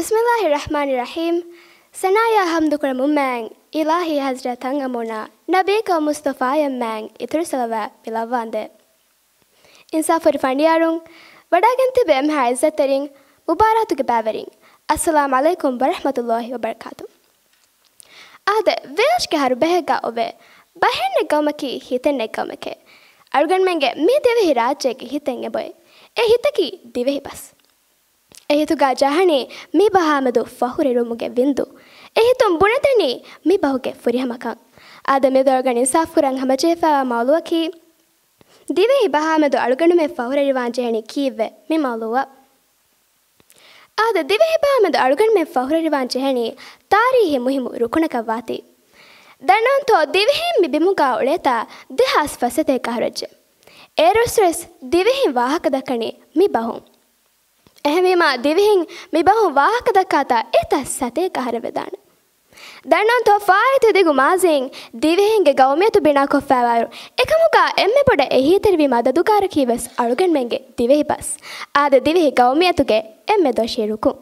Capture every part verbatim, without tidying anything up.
ބިސްމިއްލާހި ރަޙްމާނި ރަޙީމް. ސަނާޔާ ޙަމްދުކުރަމުން މާތް އިލާހީ ޙަޟްރަތަށް އަންނަމުންނާ ނަބީކަން މުޞްޠަފާއަށް މާތް އިތުރު ޞަލަވާތް މި ލައްވާނދޭ. އިންސާފުވެރި ފަނޑިޔާރުން، ވަޑާގެން ތިބި އެންމެހާ އިއްޒަތްތެރިން، މުބާރާތުގެ ބައިވެރިން، އައްސަލާމް ޢަލައިކުމް ވަރަޙްމަތުﷲި ވަބަރަކާތު. އާދެ، ވޭލްޝްގެ ހަރުބަހެއްގަ އޮވޭ، ބަހެއް ނެތް ގައުމަކީ ހިތެއް ނެތް ގައުމެކޭ. އަޅުގަނޑުމެންގެ މި ދިވެހި ރާއްޖޭގެ ހިތެއް އެބައޮތް. އެ ހިތަކީ ދިވެހި ބަސް. އެ ހިތުގަ ޖަހަނީ މި ބަހާމެދު ފަހުރެރުމުގެ ވިންދު. އެ ހިތުން ބުނެދެނީ މި ބަހުގެ ފުރިހަމަކަން. އާދެ، މިއަދު އަޅުގަނޑު އިންސާފު ކުރަން ހަމަޖެހިފައިވާ މައުޟޫޢަކީ، ދިވެހި ބަހާމެދު އަޅުގަނޑުމެން ފަހުރެރިވާން ޖެހެނީ ކީއްވެ؟ މި މައުޟޫޢަށް. އާދެ، ދިވެހި ބަހާމެދު އަޅުގަނޑުމެން ފަހުރެރިވާން ޖެހެނީ ތާރީހީ މުހިއްމު ރުކުނަކަށް ވާތީ. ދަންނަވަންތޯ، ދިވެހިން މި ބިމުގަ އުޅޭތާ ދެހާސް ފަސް ސަތޭކަ އަހަރެއްޖެ. އޭރުއްސުރެސް ދިވެހިން ވާހަކަ ދައްކަނީ މި ބަހުން. އެހެންވީމާ، ދިވެހިން މި ބަހުން ވާހަކަ ދައްކާތާ އެތައް ސަތޭކަ އަހަރެއް ވެދާނެ. ދަންނަވަންތޯ، ފާއިތު ދިގު މާޒީން ދިވެހިންގެ ގައުމިއްޔަތު ބިނާކޮށްފައިވާއިރު، އެކަމުގަ އެންމެ ބޮޑަށް އެހީތެރިވީމާ ދަދުކާރަކީވެސް އަޅުގަނޑުމެންގެ ދިވެހި ބަސް. އާދެ، ދިވެހި ގައުމިއްޔަތުގެ އެންމެ ދޮށީ ރުކުން.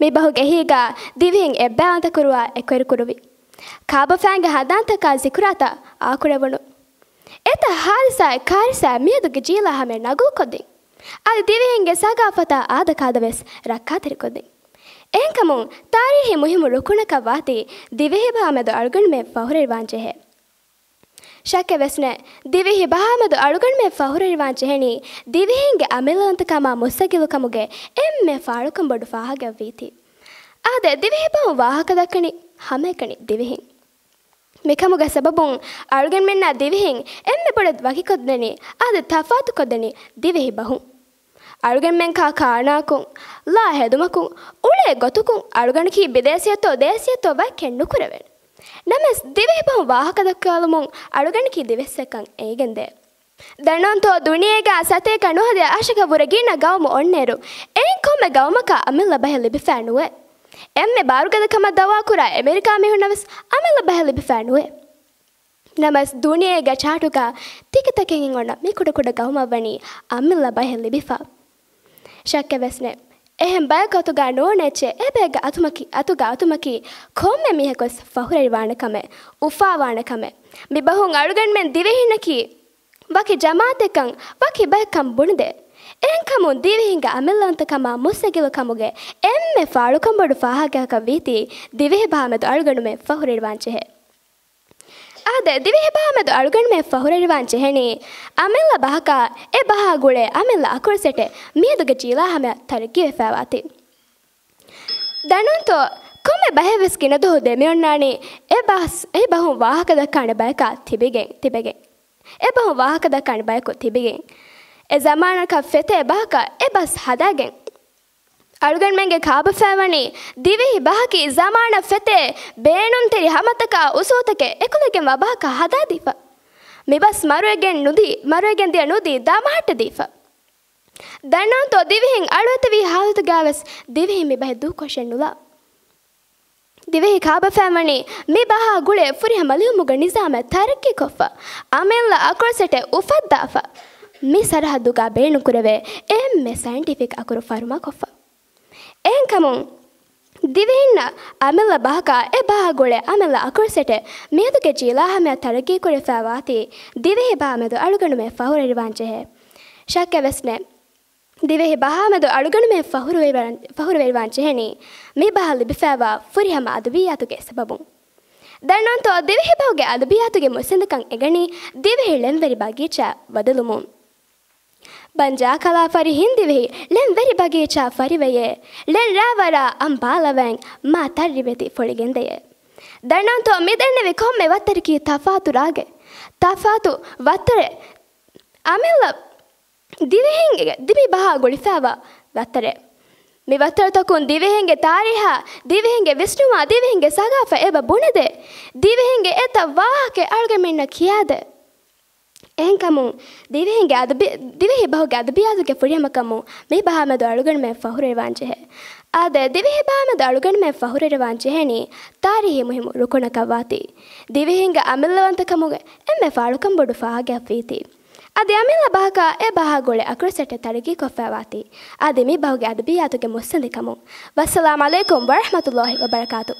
މި ބަހުގެ އެހީގަ ދިވެހިން އެއްބައިވަންތަ ކުރުވާ އެކުވެރިކުރުވި. ކާބަފައިންގެ ހަނދާންތަކާ ޒިކުރާތައް އާކުރެވުނު. އެތައް ހާދިސާއެއް ކާރިސާއެއް މިއަދުގެ ޖީލާ ހަމަޔަށް ނަގުލުކޮށްދިން. އަދި ދިވެހިންގެ ސަގާފަތާ އާދަކާދަވެސް ރައްކާތެރިކޮށްދިން. އެހެންކަމުން، ތާރީހީ މުހިއްމު ރުކުނަކަށް ވާތީ ދިވެހި ބަހާމެދު އަޅުގަނޑުމެން ފަހުރެރިވާން ޖެހޭ. ޝައްކެއް ވެސް ނެތް، ދިވެހި ބަހާމެދު އަޅުގަނޑުމެން ފަހުރެރިވާން ޖެހެނީ ދިވެހިންގެ އަމިއްލަވަންތަކަމާ މުއްސަގިލުކަމުގެ އެންމެ ފާޅުކަން ބޮޑު ފާހަގައެއް ވީތީ. އާދެ، ދިވެހި ބަހުން ވާހަކަ ދައްކަނީ ހަމައެކަނި ދިވެހިން. މިކަމުގެ ސަބަބުން އަޅުގަނޑުމެންނާ ދިވެހިން އެންމެ ބޮޑަށް ވަކިކޮށްދެނީ އަދި ތަފާތުކޮށްދެނީ ދިވެހި ބަހުން. އަޅުގަނޑުމެން ކާ ކާނާކުން، ލާ ހެދުމަކުން، އުޅޭ ގޮތުކުން އަޅުގަނޑަކީ ބިދޭސީއެއްތޯ ދޭސީއެއްތޯ ވަކިކޮށް ނުކުރެވޭނެ. ނަމަވެސް، ދިވެހި ބަހުން ވާހަކަ ދައްކާލުމުން އަޅުގަނޑަކީ ދިވެއްސެއްކަން އެނގިގެންދޭ. ދަންނަވަންތޯ، ދުނިޔޭގަ ސަތޭކަ ނުވަދިހަ އަށަކަށް ވުރެ ގިނަ ގައުމު އޮންނައިރު، އެއިން ކޮންމެ ގައުމަކަށް އަމިއްލަ ބަހެއް ލިބިފައެއް ނުވޭ. އެންމެ ބާރުގަދަ ކަމަށް ދައުވާކުރާ އެމެރިކާ މީހުންނަށް ވެސް އަމިއްލަ ބަހެއް ލިބިފައެއް ނުވޭ. ނަމަވެސް، ދުނިޔޭގެ ޗާޓުގަ ތިކެތަކެއްހެން އޮންނަ މި ކުޑަކުޑަ ގައުމަށް ވަނީ އަމިއްލަ ބަހެއް ލިބިފަ. ޝައްކެއް ވެސް ނެތް. އެހެން ބަޔަކު އަތުގަ ނޯންނަ އެއްޗެއް އެބައެއްގެ އަތުމަކީ، އަތުގަ އަތުމަކީ ކޮންމެ މީހަކުވެސް ފަހުރެރިވާނެ ކަމެއް، އުފާވާނެ ކަމެއް. މި ބަހުން އަޅުގަނޑުމެން ދިވެހިންނަކީ ވަކި ޖަމާއަތެއްކަން، ވަކި ބައެއްކަން ބުނެދޭ. އެހެންކަމުން ދިވެހިންގެ އަމިއްލަވަންތަކަމާ މުއްސަގިލުކަމުގެ އެންމެ ފާޅުކަން ބޮޑު ފާހަގައަކަށް ވީތީ ދިވެހި ބަހާމެދު އަޅުގަނޑުމެން ފަހުރެރިވާން ޖެހޭ. އާދެ، ދިވެހި ބަހާމެދު އަޅުގަނޑުމެން ފަހުރެރިވާން ޖެހެނީ އަމިއްލަ ބަހަކާ، އެ ބަހާ ގުޅޭ އަމިއްލަ އަކުރު ސެޓެއް މިއަދުގެ ޖީލާ ހަމަޔަށް ތަރައްގީވެފައިވާތީ. ދަންނަވަންތޯ، ކޮންމެ ބަހެއް ވެސް ގިނަ ދުވަހު ދެމިއޮންނާނީ އެ ބަސް، އެ ބަހުން ވާހަކަ ދައްކާނެ ބަޔަކާ ތިބެގެން، ތިބެގެން. އެ ބަހުން ވާހަކަ ދައްކާނެ ބަޔަކު ތިބެގެން. އެ ޒަމާނަކަށް ފެތޭ ބަހަކަށް އެ ބަސް ހަދާގެން. އަޅުގަނޑުމެންގެ ކާބަފައިވަނީ ދިވެހި ބަހަކީ ޒަމާނަށް ފެތޭ ބޭނުންތެރި ހަމަތަކާ އުސޫލުތަކެއް އެކުލެގެންވާ ބަހަކަށް ހަދާދީފަ. މި ބަސް މަރުވެގެން ނުދީ، މަރުވެގެން ދިޔަ ނުދީ ދަމަހައްޓަދީފަ. ދަންނަވަންތޯ، ދިވެހިން އަޅުވެތިވީ ހާލަތުގަވެސް ދިވެހިން މި ބަހެއް ދޫކޮށެއް ނުލާ. ދިވެހި ކާބަފައިވަނީ މި ބަހާ ގުޅޭ ފުރިހަމަ ލިޔުމުގެ ނިޒާމެއް ތަރައްގީކޮށްފަ، އަމިއްލަ އަކުރު ސެޓެއް އުފައްދާފަ. މި ސަރަހައްދުގަ ބޭނުންކުރެވޭ އެންމެ ސައިންޓިފިކް އަކުރު ފަރުމާކޮށްފަ. އެހެންކަމުން، ދިވެހިންނަށް އަމިއްލަ ބަހަކާ އެ ބަހާ ގުޅޭ އަމިއްލަ އަކުރު ސެޓެއް މިއަދުގެ ޖީލާ ހަމަޔަށް ތަރައްގީކުރެފައިވާތީ ދިވެހި ބަހާމެދު އަޅުގަނޑުމެން ފަހުރެރިވާން ޖެހޭ. ޝައްކެއް ވެސް ނެތް. ދިވެހި ބަހާމެދު އަޅުގަނޑުމެން ފަހުރުވެރިވާން، ފަހުރުވެރިވާން ޖެހެނީ މި ބަހަށް ލިބިފައިވާ ފުރިހަމަ އަދަބިއްޔާތުގެ ސަބަބުން. ދަންނަވަންތޯ، ދިވެހި ބަހުގެ އަދަބިއްޔާތުގެ މުއްސަނދަކަން އެނގަނީ ދިވެހި ޅެންވެރި ބަގީޗާ ބަދަލުމުން. ބަންޖާ ކަލާ ފަރި ހިންދިވެހި ޅެންވެރި ބަގީޗާ ފަރިވެޔޭ، ޅެން ރާވަރާ އަނބާލަވައިން މާ ތައްރިވެތި ފޮޅިގެންދެޔޭ. ދަންނަވަންތޯ، މި ދެންނެވި ކޮންމެ ވައްތަރަކީ ތަފާތު ރާގެއް، ތަފާތު ވައްތަރެއް. އަމިއްލަ ދިވެހިންގެ ދިވެހި ބަހާ ގުޅިފައިވާ ވައްތަރެއް. މި ވައްތަރުތަކުން ދިވެހިންގެ ތާރީހާ، ދިވެހިންގެ ވިސްނުމާ، ދިވެހިންގެ ސަގާފަތް އެބަ ބުނެދޭ. ދިވެހިންގެ އެތައް ވާހަކައެއް އަޅުގަނޑުމެންނަށް ކިޔާދޭ. އެހެންކަމުން ދިވެހިންގެ އަދަބި-، ދިވެހި ބަހުގެ އަދަބިއްޔާތުގެ ފުރިހަމަކަމުން މި ބަހާމެދު އަޅުގަނޑުމެން ފަހުރުވެރިވާން ޖެހޭ. އާދެ، ދިވެހި ބަހާމެދު އަޅުގަނޑުމެން ފަހުރުވެރިވާން ޖެހެނީ ތާރީހީ މުހިއްމު ރުކުނަކަށް ވާތީ. ދިވެހިންގެ އަމިއްލަވަންތަކަމުގެ އެންމެ ފާޅުކަން ބޮޑު ފާހަގައަށް ވީތީ. އަދި އަމިއްލަ ބަހަކާ އެ ބަހާ ގުޅޭ އަކުރު ސެޓެއް ތަރައްގީ ކޮށްފައިވާތީ. އަދި މި ބަހުގެ އަދަބިއްޔާތުގެ މުއްސަނދިކަމުން. ވައްސަލާމް ޢަލައިކުމް ވަރަޙްމަތުﷲި ވަބަރަކާތު.